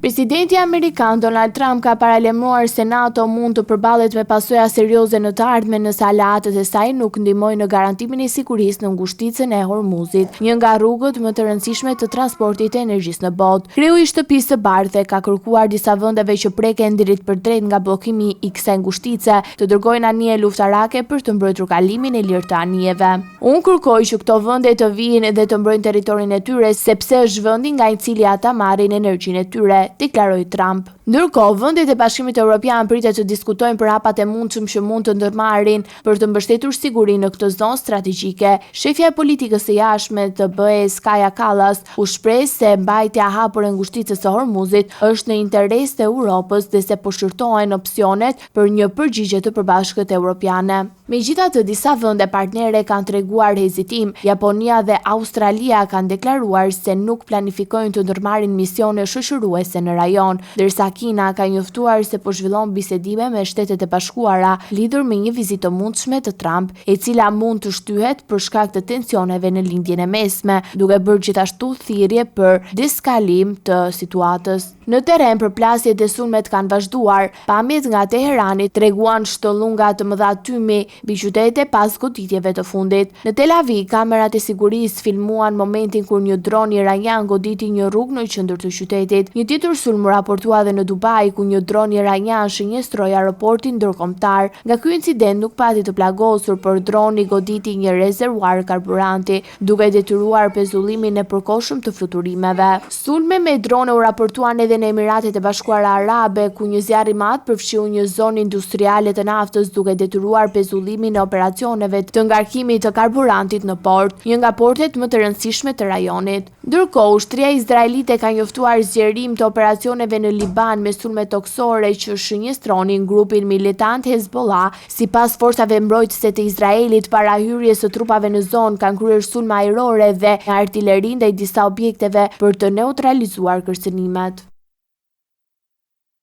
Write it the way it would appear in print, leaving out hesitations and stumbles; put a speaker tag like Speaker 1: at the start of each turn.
Speaker 1: Presidenti amerikan Donald Trump ka paralajmëruar se NATO mund të përballet me pasoja serioze në të ardhmen nëse aleatët e saj nuk ndihmojnë në garantimin e sigurisë në ngushticën e Hormuzit, një nga rrugët më të rëndësishme të transportit të energjisë në botë. Kreu i Shtëpisë së Bardhë ka kërkuar disa vendeve që preken drejtpërdrejt nga bllokimi i kësaj ngushtice të dërgojnë anije luftarake për të mbrojtur kalimin e lirë të anijeve. Unë kërkoj që këto vende të vijnë dhe të mbrojnë territorin e tyre, sepse është vendi nga i cili ata marrin energjinë e tyre, deklaroi Trump. Ndërkohë, vendet e Bashkimit Evropian pritet të diskutojnë për hapat e mundshëm që mund të ndërmarrin për të mbështetur sigurinë në këtë zonë strategjike. Shefja e politikës së jashtme të BE-së, Kaja Kallas, u shpreh se mbajtja e hapur e ngushticës së Hormuzit është në interes të Europës dhe se po shqyrtohen opsionet për një përgjigje të përbashkët europiane. Megjithatë, disa vende partnere kanë treguar hezitim. Japonia dhe Australia kanë deklaruar se nuk planifikojnë të ndërmarrin misione shoqëruese në rajon, ndërsa Kina ka njoftuar se po zhvillon bisedime me Shtetet e Bashkuara lidhur me një vizitë të mundshme të Trump, e cila mund të shtyhet për shkak të tensioneve në Lindjen e Mesme, duke bërë gjithashtu thirrje për deeskalim të situatës. Në terren, përplasjet dhe sulmet kanë vazhduar. Pamjet nga Teherani treguan shtëllunga të mëdha tymi mbi qytete pas goditjeve të fundit. Në Tel Aviv, kamerat e sigurisë filmuan momentin kur një dron iranian goditi një rrugë në qendër të qytetit. Një tjetër sulm u raportua edhe në Dubai, ku një dron iranian shënjestroi aeroportin ndërkombëtar. Nga ky incident nuk pati të plagosur, por droni goditi një rezervuar karburanti, duke detyruar pezullimin e përkohshëm të fluturimeve. Sulme me drone u raportuan edhe në Emiratet e Bashkuara Arabe, ku një zjarr i madh përfshiu një zonë industriale të naftës duke detyruar pezullimin e operacioneve të ngarkimit të karburantit në port, një nga portet më të rëndësishme të rajonit. Ndërkohë, ushtria izraelite ka njoftuar zgjerim të operacioneve në Liban me sulme tokësore që shënjestronin grupin militant Hezbollah Sipas Forcave Mbrojtëse të Izraelit, para hyrjes së trupave në zonë kanë kryer sulme ajrore dhe me artileri ndaj disa objekteve për të neutralizuar kërcënimet.